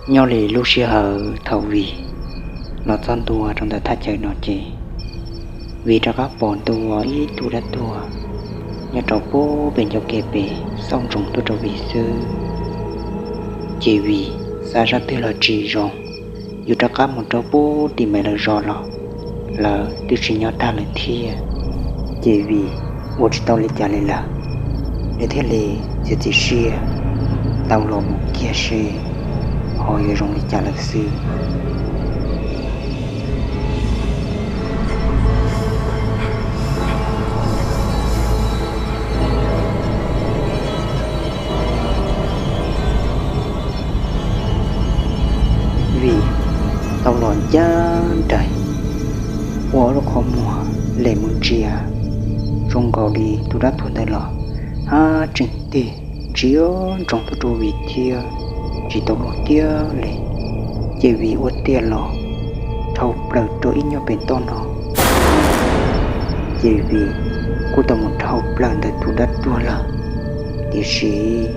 Nyob li lub sij hawm thaum Vij los txog ntua rau ntawm thaj chaw no ces Vij rov qab pom ntua ib tug dab tuag nyob rau pub pem ncauj kev pem xauj ntsoov tuaj rau Vij xwb. Ces Vij xav zaj twg los tsis zoo, yus rov qab mus rau pub tim Maiv lawv zos los lawv twb tsis nyob tag lawm thiab. Ces Vij ua tsis tau li cas li lawm, nws thiaj li txiav txim siab tau los mus kiag seb ho yuav zoo li cas lawm xwb. Vij tau los ncaj nraim ua lub qhov muag lem mus ntsia, zoo nkaus li tus dab tuag ntawd los haj tseem tig ntsia ntsoov tuaj rau Vij thiab tsis tau luag kiag li. Ces Vij ua tiag los dhau plaws rau ib nyuag pem toj no. Ces Vij kuj tau mus dhau plaws ntawm tus dab tuag lawm, tiam sis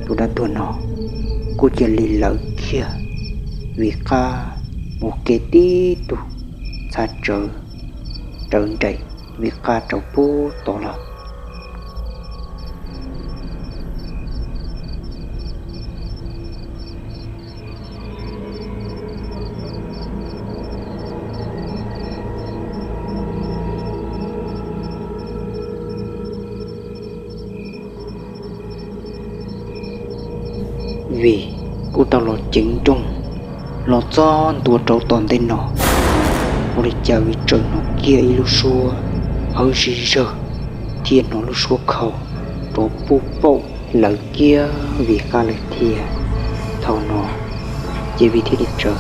tus dab tuag no kuj cia li lawv kiag Vij qab mus kev tib tug txha tsawv rawv nraim Vij qab rau pub tod lawm. Vij kuj tau los ceev nrooj los txog ntua rau tom ntej no, ua li cas Vij tseem hnov kiag ib lub suab hawv zig zawg thiab hnov lub suab khau rov puj pauj lawv kiag Vij qab lawm thiab. Thaum no ces Vij thiaj li txawm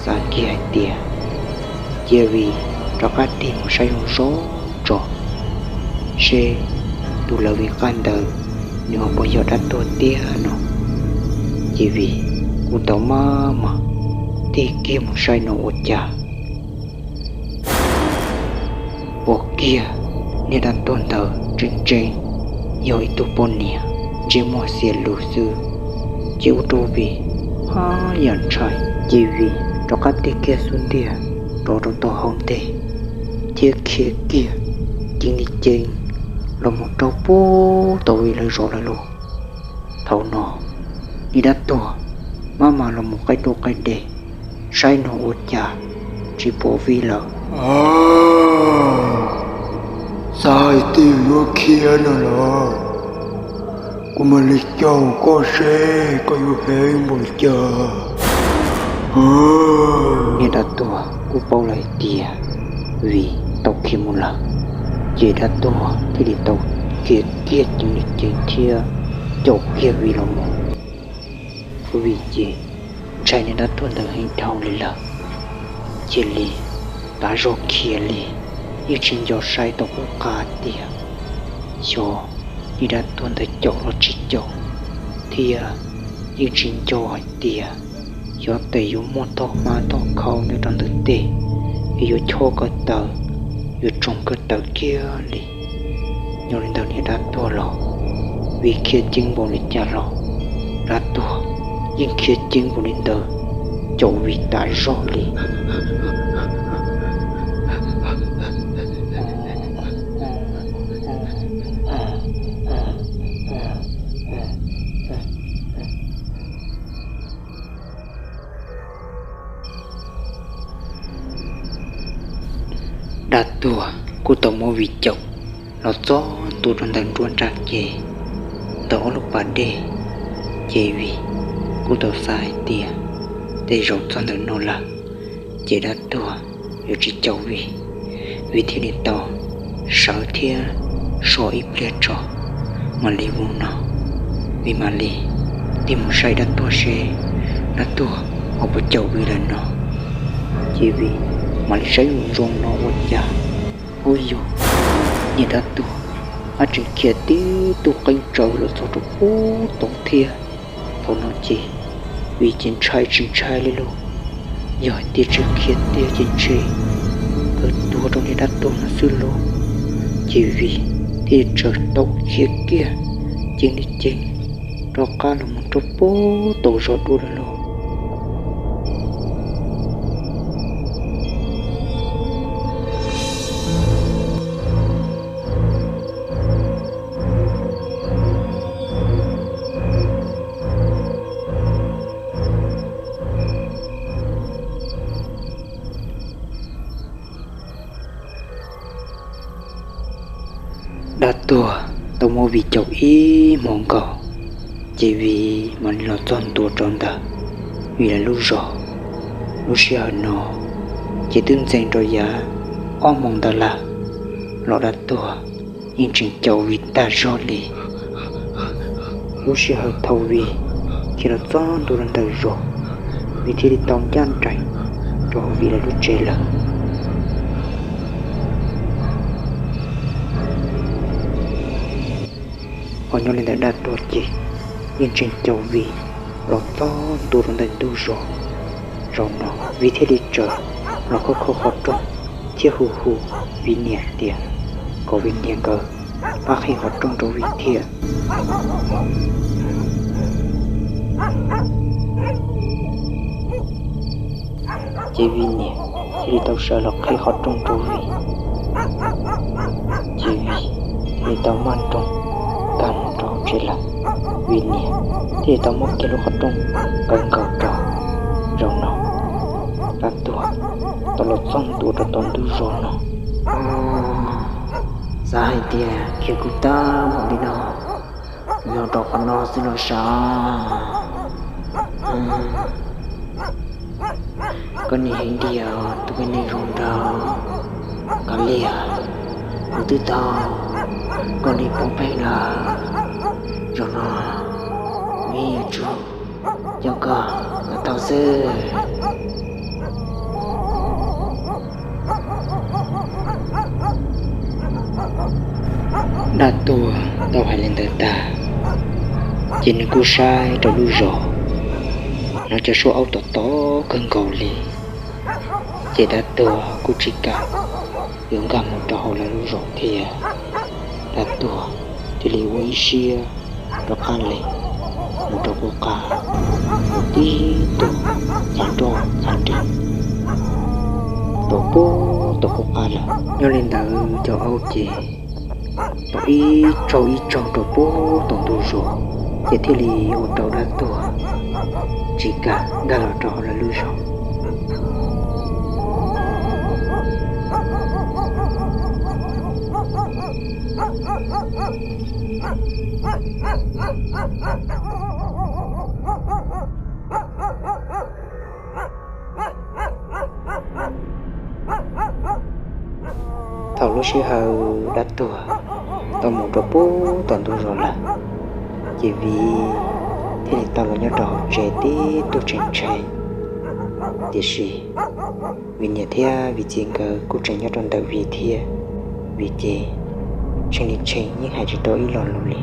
xav kiag hais tias cia Vij rov qab tig mus saib zoo zog tso seb tus lawv Vij qab ntawd nws ho puas yog dab tuag tiag no. Ces Vij kuj tau maj mam tig kiag mus saib no ua cas pom kiag niag dab tuag ntawd tseem tseem yog ib tug poj niam ntsej muag xiav lus xwb, ces ua rau Vij haj yam ntshai. Ces Vij rov qab tig kiag xub ntiag rov rau tom hauv ntej thiab khiav kiag ceev li ceev los mus rau pub tau Vij lawv zos lawm lauj. Thaum no niag dab tuag maj mam los mus qaij nruab qaij dej saib no ua cas tsis pom Vij lawm. Xav hais tias yuav khiav no los kuv mam li caum koj seb koj yuav heev npaum li cas. Niag dab tuag kuj paub lawm hais tias Vij tau khiav mus lawm, ces dab tuag thiaj li tau khiav kiag ceev li ceev thiab caum kiag Vij los mus. Vij ces ntshai niag dab tuag ntawd heev dhau li lawm, cia li tav zog khiav li, yeej tsis nco saib tau qub qab tias xyov niag dab tuag ntawd caum los tsis caum, thiab yeej tsis nco hais tias xyov tes yuav muaj tog hmab tog khau nyob rau ntawm tes, es yuav chob ko taw, yuav tsoos ko taw kiag li. Yog li ntawd niag dab tuag los Vij khiav ceev npaum li cas los dab tuag yeej khiav ceev npaum li ntawd caum Vij tas zog li. Dab tuag kuj tau muab Vij caum los txog ntua rau ntawm nruab nrab ke ntawm ob lub pas dej, ces Vij kuj tau xav hais tias tej zaum txog ntawm no lawm ces dab tuag yuav tsis caum Vij. Vij thiaj li tau sawv thiab so ib pliag tso, mam li mus no, Vij mam li tig mus saib dab tuag seb dab tuag ho puas caum Vij lawm no. Ces Vij mam li saib zoo zoo no ua cas, ub yog, niag dab tuag haj tseem khiav tib tug qeeb tsawv los txog rau pub tod thiab. Thaum no ces Vij ces ntshai tsis ntshai li lauj, yog hais tias tseem khiav tiag ces ntshe kawg tuag rau niag dab tuag no xwb lauj. Ces Vij thiaj tsaws tau khiav kiag ceev li ceev rov qab los mus rau pub tau zos dua lawm lauj. Dab tuag tau muab Vij caum ib hmo nkaus, ces Vij mam li los txog ntua rau ntawm Vij lawv lub zos. Lub sij hawm no ces twb ntxeev rau yav ob moos ntawd lawm, los dab tuag yeej tseem caum Vij tag zog li. Lub sij hawm thaum Vij khiav los txog ntua rau ntawm zos, Vij thiaj li tau ncaj nraim rau hauv Vij lawv lub tsev lawm. Ho nyob li ntawm dab tuag ces yeej tseem caum Vij los txog ntua rau ntawm ntug zos. Zaum no Vij thiaj li tsaws los khauj khauj qhov rooj thiab hu hu Vij niam tias kom Vij niam nkawd pab qhib qhov rooj rau Vij thiab. Ces Vij niam thiaj li tau sawv los qhib qhov rooj rau Vij. Ces Vij thiaj li tau maj nroos nkag mus rau hauv tsev lawm. Vij niam thiaj li tau muab kiag lub qhov rooj kaw nkaus rau. Zaum no dab tuag tau los txog ntua rau tom ntug zos no. Xav hais tias khiav kuv tag npaum li no, yog rau qhov no xwb los sav. Koj niam heev tiag, tus me neeg zoo nraug kav liam, kuv twb tau koj li poob pheej lawm. Zaum no kuv yeej yuav tsum coj koj kom tau xwb. Dab tuag tau hais li ntawd tag, ces nws kuj saib rau lub zos, hnov cov suab aub tom tom kawg nkaus li. Ces dab tuag kuj tsis kam yuav nkag mus rau hauv lawv lub zos thiab. Dab tuag thiaj li ua ib siab rov qab li mus rau qub qab, mus tib tug txav nroj txav nrig rau puag tom qub qab lawm. Nyob li ntawd cov aub ces tom ib tsaug ib tsaug rau puag tom ntug zos, ces thiaj li ua rau dab tuag tsis kam nkag los rau hauv lawv lub zos. Thaum lub sij hawm dab tuag tau mus rau puag tom ntug zos lawm, ces Vij thiaj li tau los nyob rau hauv tsev tib tug tseem tsheej. Tiam sis Vij niam thiab Vij txiv nkawd kuj tseem nyob rau ntawm Vij thiab, Vij ces tshee li tshee yeej hais tsis tau ib lo lus li.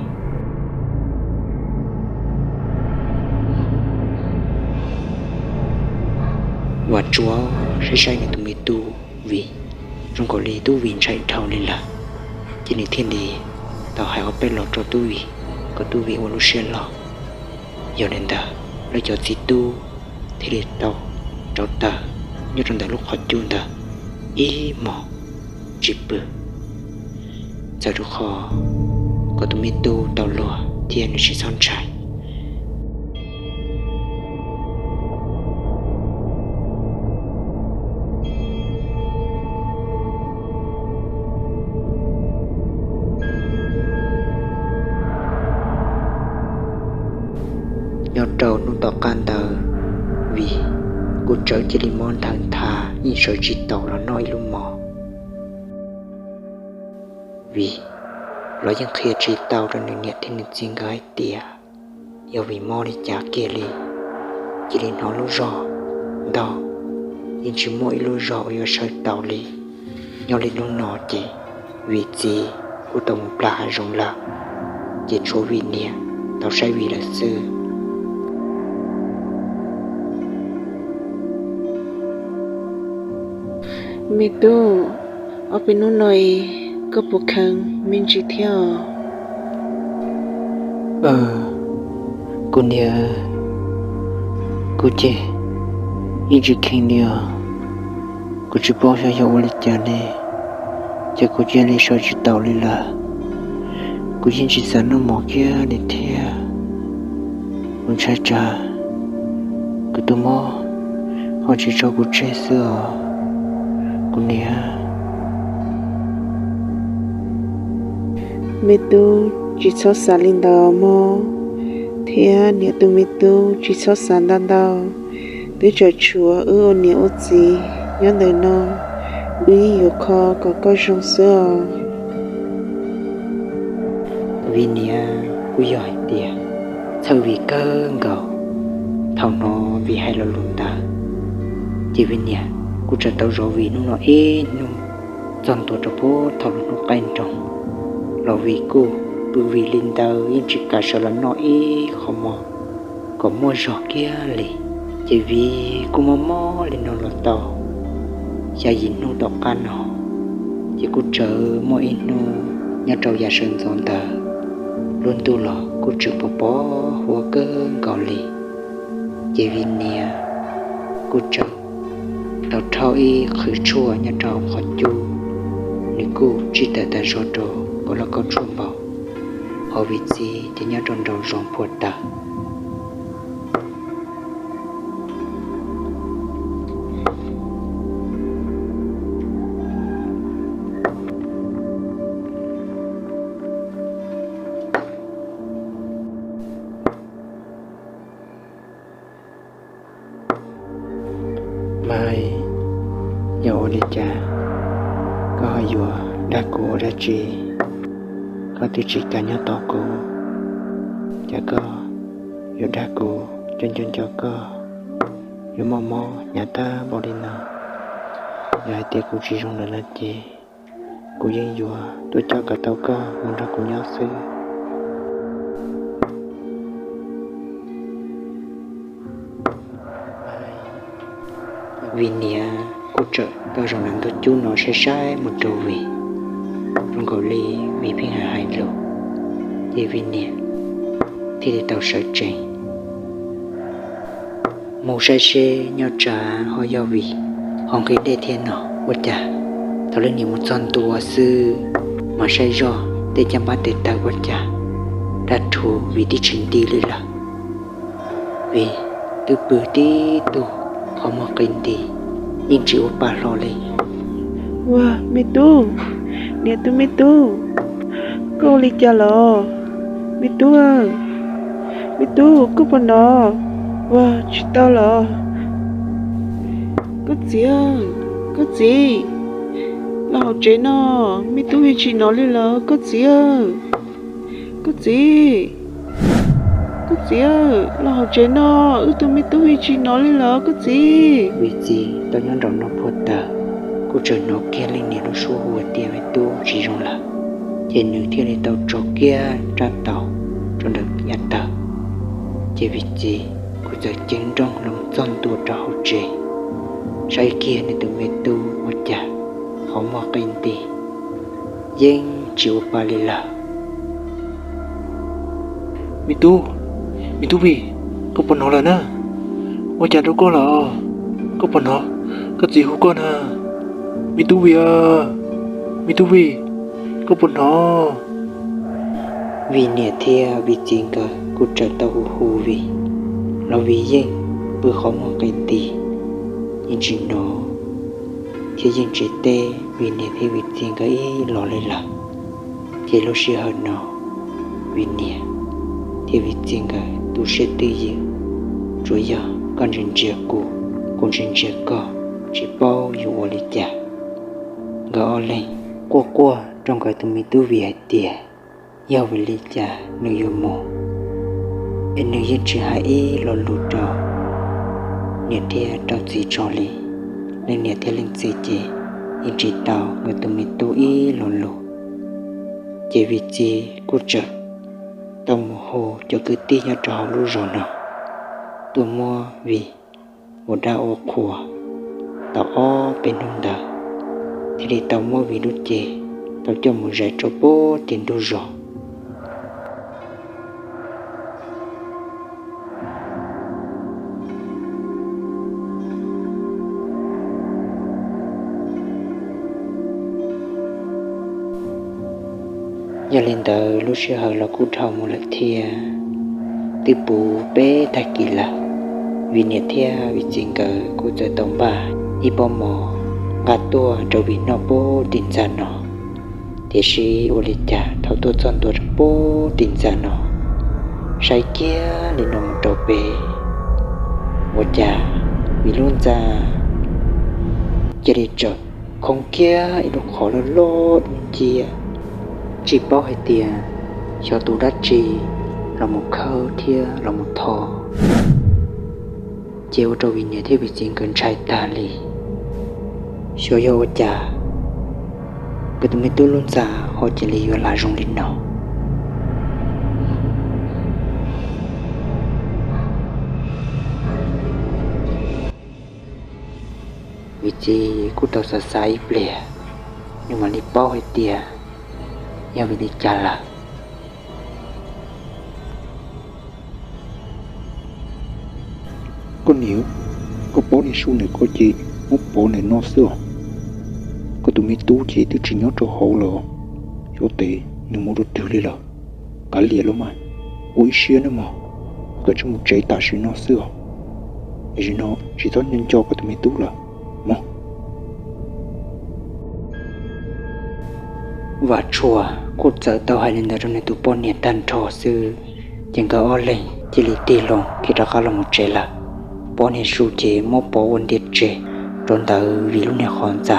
Vam Tsuab saib saib nws tus me tub Vij zoo nkaus li tub Vij ntshai dhau li lawm, ces nws thiaj li tau hais ob peb lo rau tub Vij kom tub Vij ua lub siab loj. Yog li ntawd lawv cov txiv tub thiaj li tau rauv taws nyob rau ntawm lub qhov cub ntawd ib hmos tsis pw, txawm rau qhov kom tus me tub tau luag thiab nws tsis txhob ntshai. Nyob rau hnub tom qab ntawd, Vij kuj txawm cia li mob nthawv nthav yeej sawv tsis taus los noj ib lub mov. Vij los yeej qhia tsis tau rau nws niam thiab nws txiv nkawd hais tias yog vim mob li cas kiag li, cia li hnov lub zog ntau, yeej tsis muaj ib lub zog uas yuav sawv taus li. Nyob li hnub no ces Vij txiv kuj tau mus plam hav zoov lawm, ces tshuav Vij niam tau saib Vij lawm xwb. Me tub, ob peb hnub no koj puas kheev me ntsis thiab os? Kuv niam, kuv ces yeej tsis kheev li os. Kuv tsis paub xyov yog ua li cas ne, ces kuv cia li sawv tsis taus li lawm. Kuv yeej tsis xav noj mov kiag li thiab. Kuv ntshai tsam kuv tus mob ho tsis tso kuv tseg xwb os kuv niam. Me tub tsis txhob xav li ntawd mog, thiab niam tus me tub tsis txhob xav ntau ntau. Twb tseem tshuav wb ua niam ua txiv nyob ntawm no, wb yeej yuav kho kom koj zoo xwb os. Vim niam kuj yog hais tias txhawj Vim kawg nkaus. Thaum hnov Vim hais lo lus ntawd, ces Vim niam kuj tseem tau zov Vim hnub no ib hnub, txog ntua rau puag thaum lub hnub qaij nroos los Vim kuj pw Vim li ntawd, yeej tsis kam sawv los noj ib qho mov kom muaj zog kiag li. Ces Vim kuj mob mob li no los tau xya yim hnub tom qab no, ces kuj tseem muaj ib hnub nyob rau yav sawv ntxov ntawd, lub ntuj los kuj tseem pos pos huab kawg nkaus li. Ces Vim niam kuj tseem tau rhaub ib qhwv tshuaj nyob rau qhov cub, nws kuj tsij tawm tas zog rau kom loj kaub tshuaj npaum, ho Vim txiv ces nyob rau nraum zoov puag ta. Maiv, yog ua li cas koj ho yuav dag kuv ua dab tsi? Koj twb tsis kam nyob tos kuv, cas koj yuav dag kuv, cov nco nco koj yuav mob mob hnyav tag npaum li no. Yog hais tias kuv tsis zoo lawm no ces kuv yeej yuav tuaj coj kom tau koj mus nrog kuv nyob xwb. Vim niam kuj tseem tau zaum nram ntug cub no saib saib mus rau Vim, zoo nkaus li Vim pheej hais hais lus, ces Vim niam thiaj li tau sawv tsees mus saib seb nyob tsam ho yog Vim ho nqhis dej thiab no. Ua cas thaum leej niam mus txog ntua xwb mas saib zoj tej caj npab tes taw ua cas dab rhuv Vim twb tsis nti li lawm. Vim twb pw tib tug qhov muag qi nti, yeej tsis ua pa hlo li. Ua, me tub, niam tus me tub, koj ua li cas los? Me tub, me tub, koj puas hnov? Ua, tsis tau los. Koj txiv, koj txiv, los hauv tsev no, me tub Vim tsis hnov li lawm koj txiv. Koj txiv, koj txiv, los hauv tsev no, wb tus me tub Vim tsis hnov li lawm koj txiv. Vim txiv tau nyob nraum no puag ta, kuj tseem hnov kiag leej niam lub suab hu tias me tub tsis zoo lawm, ces nws thiaj li tau tso kiag rab taus rau ntawm yav tawg. Ces Vim txiv kuj txawm ceev nrooj los txog ntua rau hauv tsev, saib kiag nws tus me tub ua cas qhov muag qi nti, yeej tsis ua pa li lawm. Me tub, me tub Vim, koj puas hnov lawm na? Ua cas rau koj lawm? Koj puas hnov koj txiv hu koj na? Me tub Vim, me tub Vim, koj puas hnov? Vim niam thiab Vim txiv nkawd kuj tseem tau hu hu Vim, los Vim yeej pw qhov muag qi nti, yeej tsis hnov, thiab yeej tsis teb Vim niam thiab Vim txiv nkawd ib los li lawm. Ces lub sij hawm no, Vim niam thiab Vim txiv nkawd tu siab twj ywm, tsuas yog koj ntsia ntsia kuv, kuv ntsia ntsia koj, tsis paub yuav ua li cas. Nkawd ob leeg quaj quaj rau nkawd tus me tub Vim hais tias yog vim li cas nws yuav mus es nws yeej tsis hais ib lo lus rau niam thiab rau txiv tso li. Leej niam thiab leej txiv ces yeej tsis tau nkawd tus me tub ib lo lus. Ces Vim txiv kuj tseem tau mus hu cov kwv tij nyob rau hauv lub zos no tuaj muab Vim ua dab ua qhua tau ob peb hnub ntawd, thiaj li tau muab Vim lub cev tau coj mus zais rau puag tim ntug zos. Yog li ntawd lub sij hawm los kuj dhau mus lawm thiab, twb puv peb tag kis lawm. Vim niam thiab Vim txiv nkawd kuj txawm tau npaj ib pob mov nqa tuaj rau Vim noj puag tim ntxa no, Tiam sis ua li cas thaum tuaj txog ntua rau pem tim ntxa no, saib kiag li no mus rau pem, ua cas Vim lub ntxa cia li tseem khoob kiag ib lub qhov loj loj dub nciab, tsis paub hais tias xyov tus dab tsi los mus khawb thiab los mus tho. Ces ua rau Vim niam thiab Vim txiv nkawd ntshai tag li, xyov yog ua cas nkawd tus me tub lub ntxa ho cia li yuav lam zoo li no. Vim txiv kuj tau xav xav ib pliag, nws mam li paub hais tias yog vim li cas lawm. Koj niam, koj pob niag su ntawm ko ces muab pov ntawm no xwb os. Koj tus me tub ces twb tsis nyob rau hauv lawm, xyov tes nws mus rau twg li lawm. Kav liam los mas, ua ib siab nawb mog, koj tsis mus tsev tam sim no xwb os. Tam sim no tsis txhob nco nco koj tus me tub lawm mog. Vam Tshuam kuj txawm tau hais li ntawd rau nws tus poj niam tag nrho xwb, ces nkawd ob leeg cia li tig loo khiav rov qab los mus tsev lawm. Pob niag su ces muab pov ua ntiag tseg rau ntawm Vim lub niag qhov ntxa,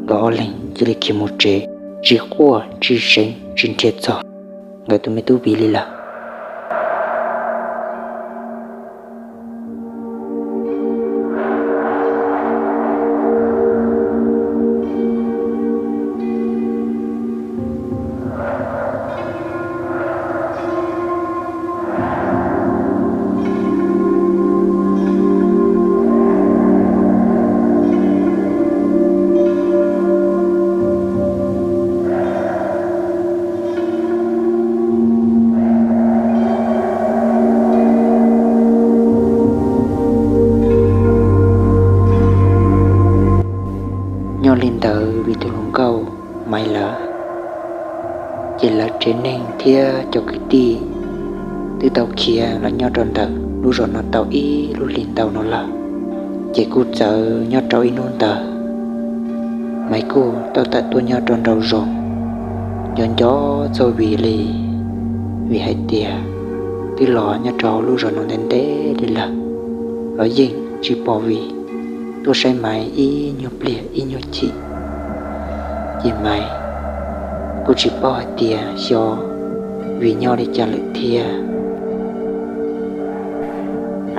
nkawd ob leeg cia li khiav mus tsev, tsis quaj tsis seev tsis nrhiav txog nkawd tus me tub Vim li lawm. Nyob li ntawd Vim tus hluas nkauj Maiv lawv, ces lawv tsev neeg thiab cov kwv tij twb tau khiav los nyob rau ntawm lub zos no tau ib lub hlis ntau no lawm. Ces kuj txawm nyob rau ib hnub ntawd, Maiv kuj tau tawm tuaj nyob rau nraum zoov, nco nco txog Vim li, vim hais tias twb los nyob rau hauv lub zos no ntev ntev li lawm los yeej tsis pom Vim tuaj saib Maiv ib nyuag pliag ib nyuag chim. Ces Maiv kuj tsis paub hais tias xyov Vim nyob li cas lawm thiab.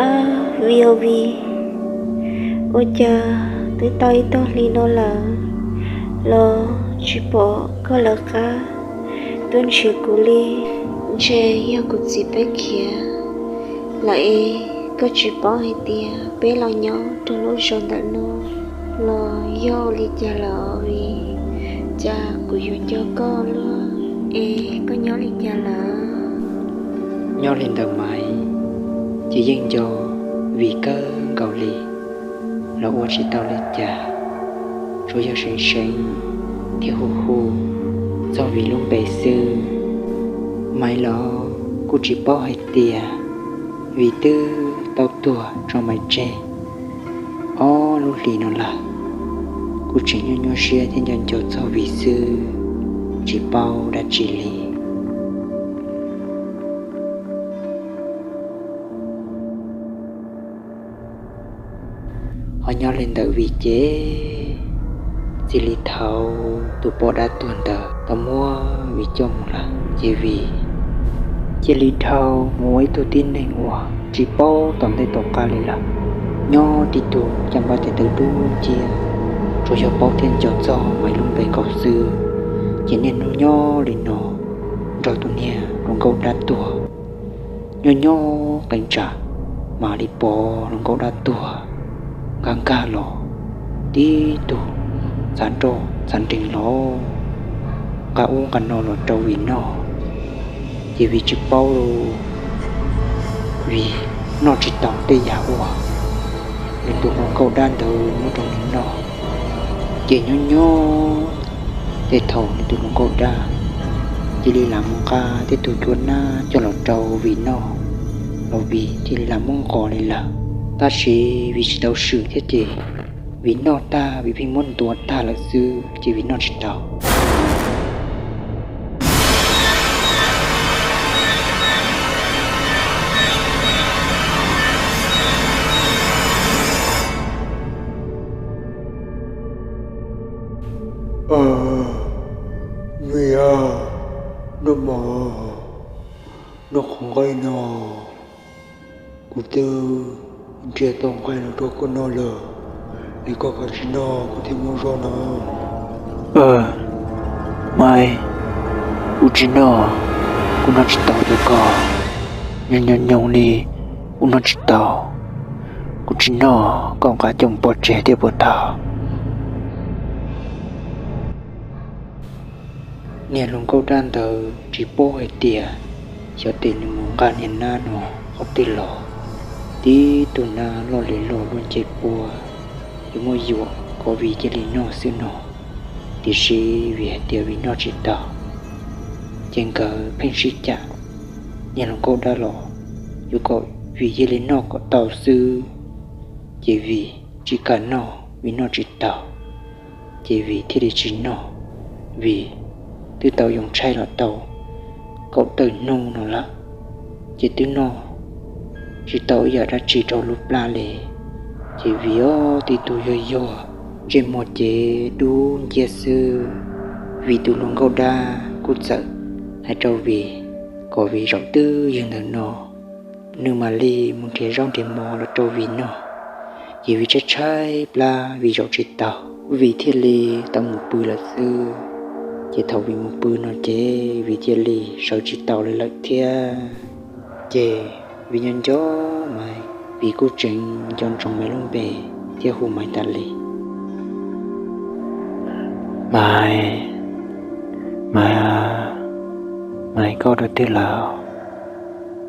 Ab, Vim aw Vim, ua cas twb tau ib tag hli no lawm los tsis pom koj lawv qab tuaj nrhiav kuv li? Ntshe yog kuv txiv peb khiav lawm es koj tsis paub hais tias peb los nyob rau lub zos ntawm no los yog ua li cas lawm Vim? Cas kuv yuav nco koj luaj es koj nyob li cas lawm? Nyob li ntawd Maiv ces yeej nco Vim kawg nkaus li, los ua tsis tau li cas, tsuas yog seev seev thiab hu hu txog Vim lub npe xwb. Maiv los kuj tsis paub hais tias Vim twb tau tuag tso Maiv tseg ob lub hlis no lawm, kuj tseem nyuaj nyuaj siab thiab nco nco txog Vim xwb, tsis paub dab tsi li. Ho nyob li ntawm Vim ces txij li thaum tus poj dab tuag ntawd tau muab Vim coj mus lawm ces Vim cia li dhau mus ua ib tug tib neeg uas tsis paub tom ntej tom qab li lawm. Nyob tib tug caj npab tes taw dub nciab, tsuas yog paub thiab nco txog Maiv lub npe nkaus xwb. Ces niaj hnub nyob li no nrog tus niag hluas nkauj dab tuag nyob nyob qee tsam mam li pom hluas nkauj dab tuag nkag nkag los tib tug txav nroj txav nrees los nqa ub nqa no los rau Vim noj. Ces Vim tsis paub li, Vim noj tsis tau tej yam uas nws tus hluas nkauj dab ntawd muab rau nws noj. Ces nyob nyob tej thaum nws tus hluas nkauj dab cia li lam mus nqa tej tug cua nab coj los rau Vim noj los Vim cia li lam muab nqos li lawm. Tab sis Vim tsis tau swm thiab ces Vim noj tag Vim pheej muab ntuav tag lawm xwb ces Vim noj tsis tau. Yog, noj mov, noj qhov nqaij no, kuv twb nrhiav tau nqaij los rau koj noj lawm, es koj kav tsij noj kuv thiaj muab zog no. Maiv, kuv tsis noj, kuv noj tsis tau li koj. Nyob nyob nyob li, kuv noj tsis tau. Kuv tsis noj, koj nqa coj mus pov tseg thiaj puas tau? Niag hluas nkauj dab ntawd tsis paub hais tias xyov tes nws mus nqa niag nab no qhov twg los. Tib tug nab loj li loj luaj nce pua, yuav muab yuam kom Vij cia li noj xwb no. Tiam sis Vij hais tias Vij noj tsis tau, ces nkawd pheej sib cam. Niag hluas nkauj dab los yuav kom Vij cia li noj kom tau xwb, ces Vij tsis kam noj, Vij noj tsis tau, ces Vij thiaj li tsis noj. Vij twb tau yoo tshaib los tau kaum tawm hnub no lawm, ces twb noj tsis tau ib yam dab tsi rau lub plab li. Ces Vij ob tib tug yuag yuag, ntsej muag ces dub nciab xwb. Vij tus hluas nkauj dab kuj txawm hais rau Vij kom Vij zaum twj ywm ntawm no, nws mam li mus nrhiav zaub nrhiav mov los rau Vij noj. Ces Vij tshaib tshaib plab, Vij zaum tsis tau, Vij thiaj li tau mus pw lawm xwb. Ces thaum Vij mus pw no ces Vij cia li sawv tsis tau li lawm thiab. Ces Vij nyob nco Maiv, Vij kuj tseem nco ntsoov Maiv lub npe thiab hu Maiv tas li. Maiv, Maiv, Maiv, koj dua twg lawm?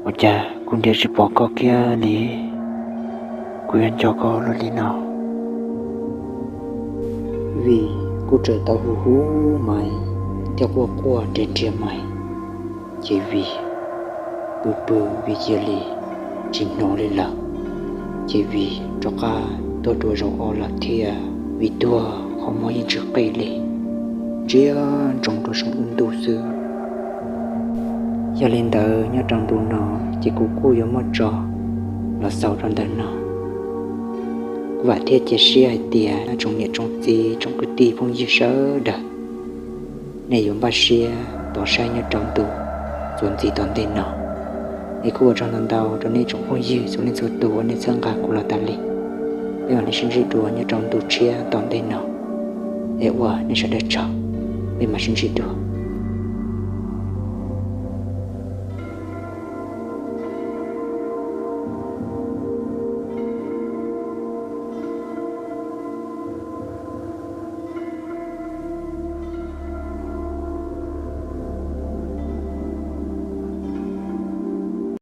Ua cas kuv nrhiav tsis pom koj kiag li? Kuv yuav nco koj luaj li no. Vij kuj txawm tau hu hu Maiv thiab quaj quaj nrhiav nrhiav Maiv, ces Vij pw pw Vij cia li tsis hnov li lawm. Ces Vij rov qab tuag dua zaum ob lawm thiab, Vij tuag qhov muag yeej tsis qi li, ntsia ntsoov rau saum lub ntuj xwb. Yog li ntawd nyob rau ntu no ces kuv kuj yuav muab tso los xaus rau ntawm no. Kuv vam thiab cia siab hais tias tsoom niam tsoom txiv tsoom kwv tij phooj ywg sawv daws, nej yuav npaj siab tos saib nyob rau ntu txuas ntxiv tom ntej no. Es kuj ua tsaug ntau ntau rau nej tsoom phooj ywg txhua leej txhua tus uas nej txhawb nqa kuv los tas li. Peb mam li sib ntsib dua nyob rau ntu tshiab tom ntej no. Es ua nej sawv daws tsaug, peb mam sib ntsib dua.